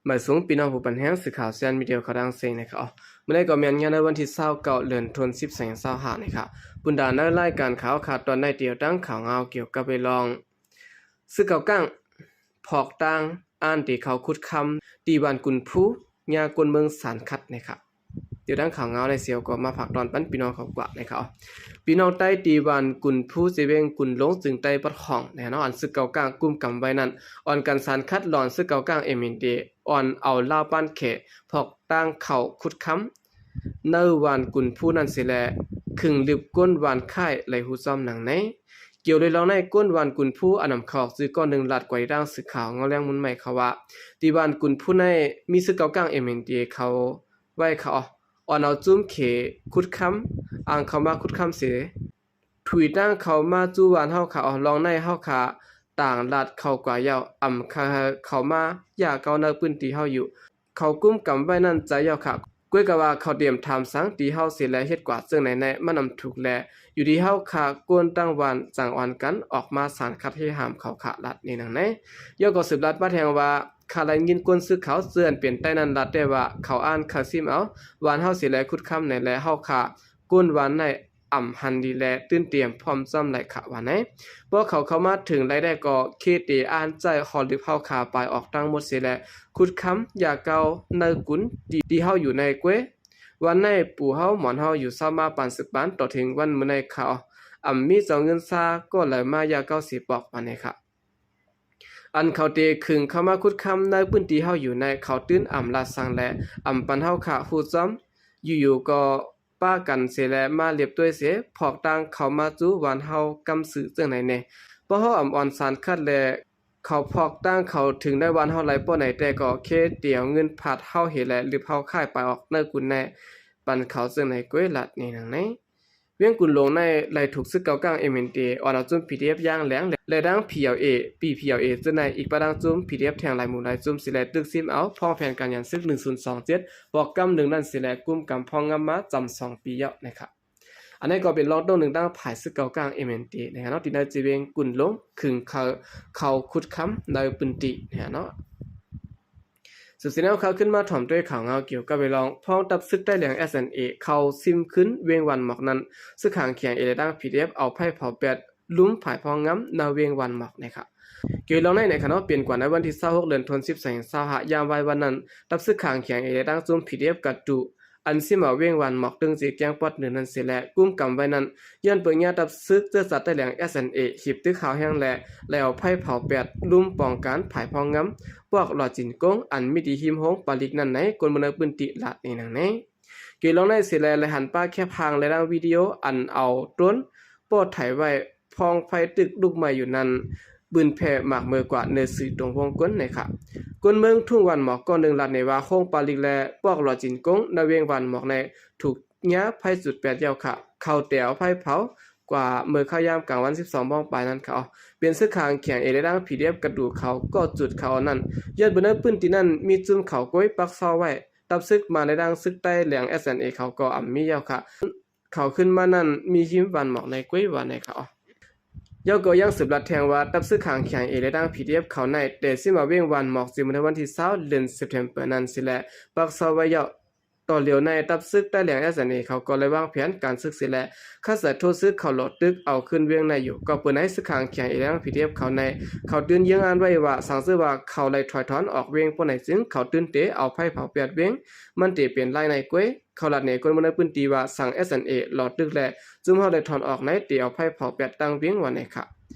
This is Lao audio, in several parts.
ໝາຍສູງພີ່ນ້ອງຜູ້ປັນແຮງ ສື່ຂ່າວແຊນມີເດຍເຂົ້າດັງເສັງນະຄະ. ມື້ນີ້ກໍແມ່ນຍາມໃນວັນທີຊາວເກົ້າ ເດືອນໂທນສິບ ສອງພັນຊາວຫ້ານະຄະ. ບັນດາໃນລາຍການຂ່າວຄາດຕອນໃນ ຕຽວຕັ້ງຂ່າວງາວກ່ຽວກັບໄປລອງ ຊຶກເກົາກ້າງ ພອກຕ່າງ ອັນທີ່ເຂົາຂຸດຄຳ ທີ່ບ້ານກຸນພູ ຍາກົນເມືອງສານຂັດນະຄະ. ຕຽວຕັ້ງຂ່າວງາວໃນເສຍວກໍມາຝາກຕອນປັນພີ່ນ້ອງເຂົາກວ່ານະຄະ. ພີ່ນ້ອງໃຕ້ທີ່ບ້ານກຸນພູ ເຊເວັງກຸນຫຼົງ ເຊິ່ງໃຕ້ປອດຂອງນະເນາະ ອັນຊຶກເກົາກ້າງກຸມກຳໄວ້ນັ້ນ ອ່ອນກັນສານຂັດ ລອນຊຶກເກົາກ້າງ ເອັມເອັນເອ ອ່ອນເອົາລາວບ້ານແຂ ພອກຕ່າງເຂົາຂຸດຄຳ ໃນບ້ານກຸນພູນັ້ນເສຍແລະ ຄຶງລຶບກົ້ນບ້ານຄ້າຍໄຫຼຫູຊອມໜັງໃນ. ກ່ຽວໂດຍລອງໃນກົ້ນບ້ານກຸນພູ ອັນນຳເຂົ້າອອກຊື່ກ້ອນໜຶ່ງ ລາດກວ່າອີກດ້ານສື່ຂ່າວເງົາແລງມຸນໃໝ່ເຂົາວ່າ ທີ່ບ້ານກຸນພູໃນ ມີຊຶກເກົາກ້າງ ເອັມເອັນເອ ເຂົາໄວ້ເຂົາ ອ່ອນເອົາຈຸ້ມເຂຂຸດຄຳ ອ່າງເຂົ້າມາຂຸດຄຳເສ ທຸຍຕ່າງເຂົ້າມາຈູ້ບ້ານເຮົາຂະ ລອງໃນເຮົາຂະຕ່າງລາດເຂົ້າກວ່າເຍົາ ອຳຂະເຂົ້າມາຢາເກົ່າໃນພື້ນທີ່ເຮົາຢູ່ ເຂົາກຸມກຳໄວ້ນັ້ນໃຈເຍົາຂະ. ກ້ວຍກະວ່າເຂົາຕຽມຖາມສັງຕີເຮົາເສຍແລ ເຮັດກວ່າເຊິ່ງໃນແນ ມັນນຳທຸກແລ ຢູ່ທີ່ເຮົາຂະ ຄົນຕ່າງບ້ານຈັ່ງອ່ອນກັນອອກມາສານຂັດເຮຫ້າມເຂົາຂະ ລາດນີ້ໜັງໃນ. ເຍົາກໍສືບລາດມາແທງວ່າ ຂ້າໄດ້ຍິນກົ້ນຊຶກເຂົາ ເຊິ່ງເປັນໃຕ້ນັ້ນລາດແຕ່ວ່າ ເຂົາອ່ານຂະຊິມເອົາບ້ານເຮົາເສຍແລ ຂຸດຄຳໃນແລ ເຮົາຂະ ກົ້ນບ້ານໃນ ອຳຫັນດີແລ ຕື່ນຕຽມພ້ອມຈ້ອມໄຫຼຂະວ່າໃນ. ພໍເຂົາເຂົ້າມາເຖິງໄລແລ້ວກໍເຄເຕອ່ານໃຈ ຂໍລຶບເຮົາຂະປາຍອອກທັງໝົດເສຍແລ ຂຸດຄຳຢາເກົ່າໃນກຸນທີ່ ທີ່ເຮົາຢູ່ໃນກ້ວຍ. ວັນໃນປູ່ເຮົາໝອນເຮົາຢູ່ເຊົ້າມາປານເສິກບານ ຕໍ່ເຖິງວັນມື້ໃນເຂົາ ອຳມີເຈົ້າເງິນຊາກໍໄຫຼມາຢາເກົ່າເສຍປອກວ່າໃນຂະ. ອັນເຂົາເຕຄຶງເຂົ້າມາຂຸດຄຳໃນພື້ນທີ່ເຮົາຢູ່ໃນ ເຂົາຕື່ນອຳລາດສັງແລ ອຳປັນເຮົາຂະຮູ້ຈ້ອມ ຢູ່ໆກໍ ປະກັນເສຍແລ ມາລຽບດ້ວຍເສ ພອກຕ່າງເຂົ້າມາຈູ້ບ້ານເຮົາກຳຊື່ເຊິ່ງໃນແນ. ພໍເຮົາອຳອ່ອນສານຂັດແລ ເຂົາພອກຕ່າງເຂົ້າເຖິງໃນບ້ານເຮົາໄລປ້ອນໃນແຕ່ກໍເຄຕຽວເງິນພາດເຮົາເຮແລ ລຶບເຮົາຂາຍປາຍອອກໃນກຸນແນ ປັນເຂົາເຊິ່ງໃນກ້ວຍ ລາດນີ້ໜັງໃນ. ວຽງກຸນຫຼົງໃນ ໄລຖືກຊຶກເກົາກ້າງ ເອັມເອັນເອ ອ່ອນເອົາຈຸ້ມ ພີດີເອັຟ ຢ່າງແລງ ແລະ ດັ່ງ ພີແອລເອ ປີ ພີແອລເອ ເຊິ່ງໃນ ອີກປະດັງຈຸ້ມ ພີດີເອັຟ ແທງຫຼາຍໝູ່ຫຼາຍຈຸ້ມເສຍແລ ຕຶກຊິມເອົາ ພ້ອງແຜນການຍາມຊຶກ ໜຶ່ງສູນສອງເຈັດ ບວກກຳໜຶ່ງນັ້ນເສຍແລ ກຸມກຳພອງງຳມາຈຳສອງປີແລ້ວນະຄະ. ອັນນີ້ກໍເປັນລອງໂຕ້ໜຶ່ງທາງຝ່າຍຊຶກເກົາກ້າງ ເອັມເອັນເອ ນະຄະເນາະ ທີ່ໃນເຈເວງກຸນຫຼົງ ຄຶງເຂົາ ເຂົາຂຸດຄຳໃນພື້ນທີ່ນະຄະເນາະ. ສືບສຽນເອົາຂ່າວຂຶ້ນມາຖອມດ້ວຍຂ່າວງາວກ່ຽວກັບໄປລອງ ພ້ອງທັບຊຶກໃຕ້ແຫຼງ ເອສເອັນເອ ເຂົ້າຊິມຄືນວຽງວັນໝອກນັ້ນ ຊຶກຂ້າງຂຽງເອ ແລະ ດັ່ງ ພີດີເອັຟ ເອົາໄຟເຜົາແປດ ລຸ່ມຜາຍພອງງາມນາວຽງວັນໝອກນະຄະ. ກ່ຽວລອງໃນນະຄະເນາະ ເປັນກວ່າໃນວັນທີຊາວຫົກ ເດືອນໂທນສິບ ສອງພັນຊາວຫ້າ ຍາມວາຍວັນນັ້ນ ທັບຊຶກຂ້າງຂຽງເອ ແລະ ດັ່ງຈຸ້ມ ພີດີເອັຟ ກະດຸ ອັນຊິມເອົາວຽງວັນໝອກ ຕຶງຊິແກ້ງປອດໜຶ່ງນັ້ນເສຍແລ ກຸມກຳໄວ້ນັ້ນ ຍ້ອນເປີງຍາທັບຊຶກເຊື້ອຊາດໃຕ້ແຫຼງ ເອສເອັນເອ ຫີບຕຶກຂາວແຮງແລ ແລ້ວເອົາໄຟເຜົາແປດ ລຸ່ມປ້ອງກັນຜາຍພອງງາມ ພວກຫຼໍ້ຈີນກົງ ອັນມີທີ່ຮິມໂຮງປາລິກນັ້ນໃນ ຄົນເມືອງໃນພື້ນທີ່ລາດນີ້ໜັງແນ. ເກລອງໃນເສແລ ແລະ ຫັນປາແຄບຫ່າງ ແລະ ດັ່ງວິດີໂອ ອັນເອົາໂດຣນປ້ອໄຖໄວ້ ພ້ອງໄຟຕຶກລຸກໄໝ້ຢູ່ນັ້ນ ບືນແຜ່ໝາກເມີກວ່າເນີຊື່ຕົງວົງກົ້ນໃນຂະ. ຄົນເມືອງທຸ່ງວັນໝອກ ກໍໜຶ່ງລາດໃນວ່າ ໂຮງປາລິກ ແລະ ພວກຫຼໍ້ຈີນກົງ ໃນວຽງວັນໝອກໃນ ຖືກຍາໄຟຈຸດແປດແລ້ວຂະ ເຂົາແຕ່ເອົາໄຟເຜົາກວ່າເມີເຂົ້າຍາມກາງວັນ ສິບສອງໂມງປາຍນັ້ນຂະ. ເປັນຊຶກຂ້າງຂຽງເອ ແລະ ດັ່ງ ພີດີເອັຟ ກະດູເຂົາກໍຈຸດເຂົານັ້ນ ຍ້ອນເບິ່ງໃນພື້ນທີ່ນັ້ນ ມີຈຸ້ມເຂົາກ້ວຍປັກຊອກໄວ້ ທັບຊຶກມາໃນດັ່ງຊຶກໃຕ້ແຫຼງ ເອສເອັນເອ ເຂົາກໍອຳມີແລ້ວຂະ. ເຂົາຂຶ້ນມານັ້ນ ມີຮິມວັນໝອກໃນກ້ວຍວ່າໃນຂະ. ເຈົ້າກໍຍັງສືບລັດແທງວ່າ ທັບຊຶກຂ້າງຂຽງເອ ແລະ ດັ່ງ ພີດີເອັຟ ເຂົາໃນ ແຕ່ຊິມາວຽງວັນໝອກ ຊິມາໃນວັນທີຊາວ ເດືອນເຊັບເທັມເປີນັ້ນຊິແລ ປັກຊອກໄວ້ແລ້ວ. ຕໍ່ຫຼຽວໃນ ທັບຊຶກໃຕ້ແຫຼງ ເອສເອັນເອ ເຂົາກໍໄດ້ວາງແຜນການຊຶກເສແລ ຄັດສາຍໂທຊຶກເຂົາຫຼໍ່ຕຶກເອົາຄືນວຽງໃນຢູ່ ກໍເປີໃນຊຶກຂ້າງຂຽງເອ ແລະ ພີດີເອັຟ ເຂົາໃນ ເຂົາຕື່ນເຢື້ອງອ່ານໄວ້ວ່າ ສັງເສຍວ່າເຂົາໄດ້ຖອຍຖອນອອກວຽງ ພວກໃນຈຶ່ງເຂົາຕື່ນເຕເອົາໄຟເຜົາແປດວຽງ ມັນເຕເປັນລາຍໃນກ້ວຍ. ເຂົາລັດໃນຄົນເມືອງໃນພື້ນທີ່ວ່າ ສັງ ເອສເອັນເອ ຫຼໍ່ຕຶກ ແລະ ຈຸ້ມເຮົາໄດ້ຖອນອອກໃນເຕເອົາໄຟເຜົາແປດຕັ້ງວຽງວ່າໃນຂະ.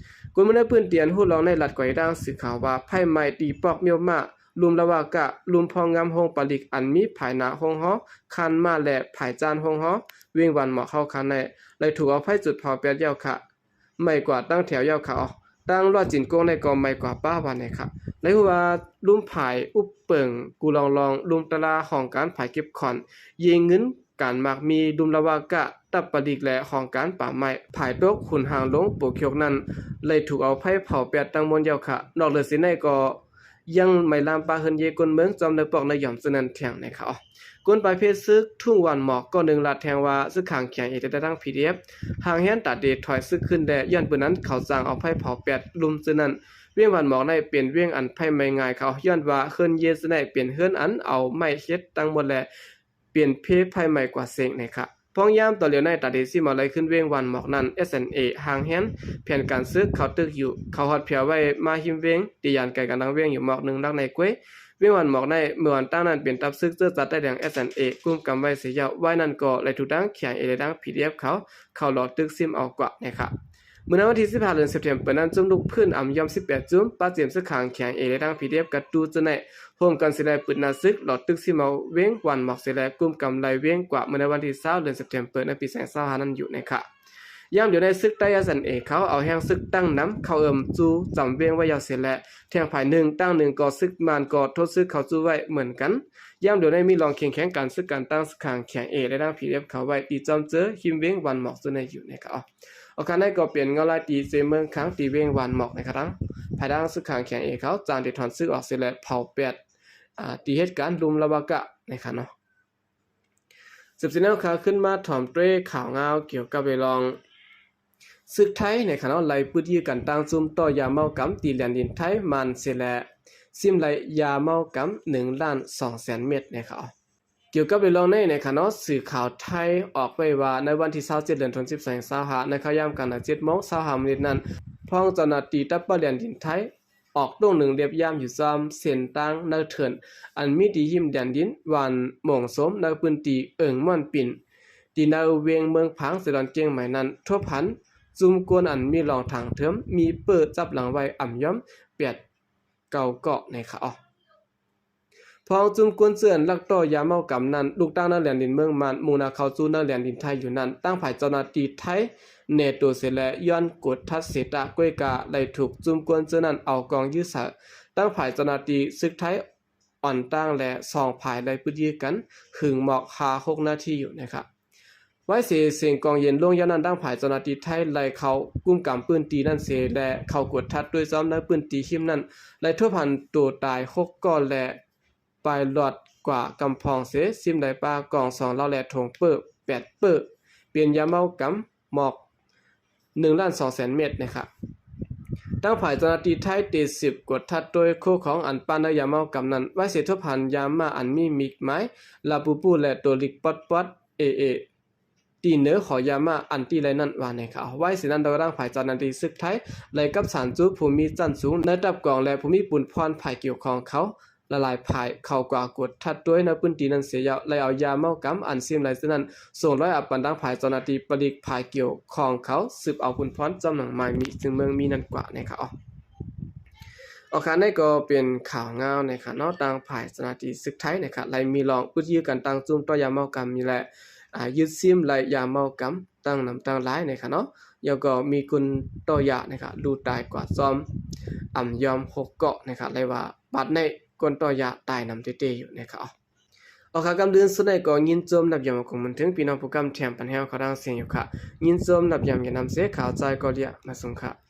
ຄົນເມືອງໃນພື້ນທີ່ອັນຮູ້ລອງໃນລັດກວາອີດາງສື່ຂ່າວວ່າ ໄຟໄໝ້ຕີປອກມ້ຽວມ້າ ລຸ່ມລະວະກະ ລຸ່ມພອງງາມໂຮງປາລິກ ອັນມີພາຍໜ້າໂຮງຫໍ ຄານມ້າ ແລະ ພາຍຈ້ານໂຮງຫໍ ວຽງວັນໝອກເຮົາຄານໃນ ໄດ້ຖືກເອົາໄຟຈຸດເຜົາແປດແລ້ວຂະ. ໄໝ້ກວ່າຕັ້ງແຖວແລ້ວຂະ. ຕັ້ງຫຼໍ່ຈີນກົງໃນກໍໄໝ້ກວ່າປ້າວ່າໃນຂະ. ໄດ້ຮູ້ວ່າລຸ່ມພາຍອຸບເປິງ ກູລອງລອງ ລຸ່ມຕະລາ ຫ້ອງການພາຍເກັບຂອນ ເຢເງິນ ການໝາກມີ ລຸ່ມລະວະກະ ຕັບປາລິກ ແລະ ຫ້ອງການປ່າໄມ້ ພາຍຕົກ ຫຸນຫາງລົງ ໂປກຢົກນັ້ນ ໄດ້ຖືກເອົາໄຟເຜົາແປດຕັ້ງໝົດແລ້ວຂະ. ນອກເໜືອເສຍໃນກໍ ຍັງໄໝ້ລາມປາເຮືອນເຢຄົນເມືອງ ຈອມໃນປອກໃນຫຍອມເຊິ່ງນັ້ນແທງໃນຂະ. ຄົນປາຍເພດຊຶກທຸ່ງວັນໝອກ ກໍໜຶ່ງລາດແທງວ່າ ຊຶກຂ້າງຂຽງເອ ແລະ ທັງ ພີດີເອັຟ ຫ່າງແຮນຕາເດຖອຍຊຶກຂຶ້ນແດ່ ຍ້ອນເປັນນັ້ນເຂົາຈັ່ງເອົາໄຟເຜົາແປດລຸ່ມເຊິ່ງນັ້ນ ວຽງຫວານໝອກໃນເປັນວຽງອັນໄຟໄໝ້ງ່າຍເຂົາ ຍ້ອນວ່າເຮືອນເຢດໃນເປັນເຮືອນອັນເອົາໄມ້ເຮັດທັງໝົດ ແລະ ເປັນເພໄຟໄໝ້ກວ່າເສັງໃນຂະ ພອງຍາມຕອນຫຼຽວໃນ ຕາເດຊິມາໄລ່ຂຶ້ນວຽງຫວານໝອກນັ້ນ ເອສເອັນເອ ຫ່າງແຮນແຜນການເສິກເຂົາຕຶກຢູ່ ເຂົາຮອດແຜວໄວ້ມາຮິມວຽງ ທີ່ຢ້ານໄກກັນດັງວຽງຢູ່ໝອກໜຶ່ງຫຼັກໃນເກວຍ ວຽງຫວານໝອກໃນ ເມື່ອອນຕັ້ງນັ້ນເປັນທັບເສິກເຈີຈັດໃຕ້ແດງ ເອສເອັນເອ ກຸມກຳໄວ້ເສຍແລ້ວ ວາຍນັ້ນກໍໄດ້ຖືກທັງ ເຄໄອເອ ແລະ ທັງ ພີດີເອັຟ ເຂົາ ເຂົ້າຫຼໍ້ຕຶກຊິມເອົາກວ່າໃນຂະ ມື້ໃນວັນທີສິບຫ້າ ເດືອນເຊັບເທັມເປີນັ້ນ ຈຸ້ມລູກພື້ນອຳຍ້ອມສິບແປດຈຸ້ມ ປະເຈັມເຊືອກຂາງ ເຄໄອເອ ແລະ ທັງ ພີດີເອັຟ ກັບຕູເຈົ້າໃນ ໂຮມກັນຊິໄດ້ປຶດໜ້າເສິກ ຫຼໍ້ຕຶກຊິມເອົາວຽງຫວານໝອກເສຍແລ້ວ ກຸມກຳໄລ່ວຽງກວ່າ ເມື່ອໃນວັນທີຊາວ ເດືອນເຊັບເທັມເປີ ໃນປີສອງພັນຊາວຫ້ານັ້ນຢູ່ໃນຂະ ຍາມດຽວໃນເສິກໄທ ເອສເອັນເອ ເຂົາເອົາແຮງເສິກຕັ້ງນຳ ເຂົ້າເອີ່ມຈູ້ຈຳວຽງໄວ້ແລ້ວເສຍແລ້ວ ແທງຝ່າຍໜຶ່ງ ຕັ້ງໜຶ່ງກໍເສິກມານກໍທົດເສິກເຂົ້າຈູ້ໄວ້ເໝືອນກັນ ຍາມດຽວໃນມີລອງເຄັ່ງແຂງການເສິກກັນ ຕັ້ງເຊືອກຂາງ ເຄໄອເອ ແລະ ທັງ ພີດີເອັຟ ເຂົ້າໄວ້ ຕີຈອມເຈີ ຮິມວຽງຫວານໝອກຈຸດໃນຢູ່ໃນຂະ ອອກຄານໃນກໍເປັນເງົາລາຍຕີເຊເມືອງຄັງ ຕີວຽງຫວານໝອກໃນຂະ ທັງພາຍທາງເຊືອກຂາງ ເຄໄອເອ ເຂົາ ຈາງໄດ້ຖອນເສິກອອກເສຍແລ້ວ ເຜົາແປດ ອາ ທີ່ເຮັດການລຸມລະວະກະໃນຂະເນາະ ສືບເສຍແນວຂ່າວຂຶ້ນມາຖອມດ້ວຍຂ່າວງາວກ່ຽວກັບເລື່ອງ ເສິກໄທໃນຂະເນາະ ໄລ່ປຶດຢື້ກັນຕັ້ງຈຸ້ມຕໍ່ຢາເມົາກຳ ທີ່ແດນດິນໄທມານເສຍແລ້ວ ຊິມໄລ່ຢາເມົາກຳ ໜຶ່ງລ້ານສອງແສນເມັດໃນຂະ ກ່ຽວກັບເລື່ອງນີ້ໃນຂະເນາະ ສື່ຂ່າວໄທອອກໄວ້ວ່າ ໃນວັນທີຊາວເຈັດ ເດືອນສິບສອງ ສອງພັນຊາວຫ້າ ໃນຂ່າວຍາມກາງນານ ເຈັດໂມງຊາວຫ້າມິນິດນັ້ນ ພວງເຈົ້າໜ້າທີ່ຕະປະແດນດິນໄທ ອອກຕົງໜຶ່ງລຽບຢາມຢູ່ຊ້ອມເສັ້ນທາງໃນເທີນ ອັນມີທີ່ຮິມແດນດິນຫວານໂມງສົມ ໃນພື້ນທີ່ເອີງມ່ວນປິນ ທີ່ໃນວຽງເມືອງພາງ ເຊດອນກຽງໃໝ່ນັ້ນ ທົບຫັນຈຸ້ມກວນອັນມີລອງທາງເທີມ ມີເປີ້ຈັບຫຼັງໄວ້ອຳຍອມແປດ ເກົ້າເກາະໃນຂະ ອອກ ພວງຈຸ້ມກວນເຈື່ອນລັກຕໍ່ຢາເມົາກຳນັ້ນ ລຸກຕັ້ງໃນແດນດິນເມືອງມານ ມຸ່ງໜ້າເຂົ້າສູ່ໃນແດນດິນໄທຢູ່ນັ້ນ ຕັ້ງຝ່າຍເຈົ້າໜ້າທີ່ໄທແນໂຕເສຍແລ້ວ ຍ້ອນກວດທັດເສຍຕາ ກວຍກາໄດ້ຖືກຈຸ້ມກວນເຈື່ອນນັ້ນເອົາກອງຢື້ໃສ່ ຕັ້ງຝ່າຍເຈົ້າໜ້າທີ່ເສິກໄທອ່ອນຕັ້ງ ແລະ ສອງຝ່າຍໄດ້ປຶດຢື້ກັນ ຫຶງໝອກຫ້າຫົກນາທີຢູ່ໃນຂະ ວາຍເສຍ ສຽງກອງເຢັນລົງ ຍາມນັ້ນ ທາງຝ່າຍເຈົ້າໜ້າທີ່ໄທໄລ່ເຂົ້າກຸມກຳພື້ນທີ່ນັ້ນເສຍ ແລະ ເຂົ້າກວດທັດດ້ວຍຊ້ອມໃນພື້ນທີ່ຮິມນັ້ນ ໄດ້ທົບຫັນໂຕຕາຍຫົກເກາະ ແລະ ໄປລອດກວ່າກຳພອງເສຍ ຊິມໄດ້ປາກອງສອງເຫຼົ່າ ແລະ ຖົງເປີ້ ແປດເປີ້ ເປັນຢາເມົາກຳໝອກ ໜຶ່ງລ້ານສອງແສນເມັດໃນຂະ ທາງຝ່າຍເຈົ້າໜ້າທີ່ໄທໄດ້ສືບກວດທັດໂຕຍໂຄຂອງອັນປະໃນຢາເມົາກຳນັ້ນ ວາຍເສຍທົບຫັນຢາມ້າອັນມີໝີກໝາຍ ລາປູປູ ແລະ ໂຕລິກປອດປອດ ເອເອ ທີ່ເໜີຫໍຢາມ້າອັນຕິໄລນັ້ນວ່າໃນຂ່າວ ໄວ້ເສຍນັ້ນ ທາງຝ່າຍເຈົ້າໜ້າທີ່ເສິກໄທ ໄດ້ກັບສານຈູ້ຜູ້ມີຊັ້ນສູງໃນທັບກອງ ແລະ ຜູ້ມີປຸນພອນຝ່າຍກ່ຽວຂ້ອງເຂົາ ຫຼາຍໆຝ່າຍເຂົ້າກວດກວດທັດໂຕຍໃນພື້ນທີ່ນັ້ນເສຍແລ້ວ ໄດ້ເອົາຢາເມົາກຳອັນຊິມໄດ້ເສຍນັ້ນ ສົ່ງລອຍອອກປັນທາງຝ່າຍເຈົ້າໜ້າທີ່ປະລິກຝ່າຍກ່ຽວຂ້ອງເຂົາ ສືບເອົາຄຸນພອນຈຳໜັງໝາຍມີ ຊຶ່ງເມືອງມີນັ້ນກວ່າໃນຂ່າວ. ອອກຄະ ໃນກໍເປັນຂ່າວງາວໃນຂະເນາະ ທາງຝ່າຍເຈົ້າໜ້າທີ່ເສິກໄທໃນຂະ ໄດ້ມີລອງປຶດຢື້ກັນຕັ້ງຈຸ້ມຕໍ່ຢາເມົາກຳນີ້ແຫຼະ ອາ ຍຶດຊິມໄດ້ຢາເມົາກຳຕັ້ງນຳຕັ້ງຫຼາຍໃນຂະເນາະ ແລ້ວກໍມີຄົນຕໍ່ຢາໃນຂະ ລູກຕາຍກວ່າຊ້ອມ ອຳຍອມຫົກເກາະໃນຂະ ໄດ້ວ່າບາດໃນຄົນຕໍ່ຢາຕາຍນຳເຕໆຢູ່ໃນຂະ. ອອກຄະ ກຳດື່ນສຸດໃນກໍຍິນຊົມນັບຢາມຂອງມັນເຖິງ ພີ່ນ້ອງຜູ້ກຳແຖມປັນແຮວເຂົ້າດັງສຽງຢູ່ຂະ ຍິນຊົມນັບຢາມຢ່ານຳເສ ຂ່າວຈາຍກໍເລຍມາສົ່ງຂະ.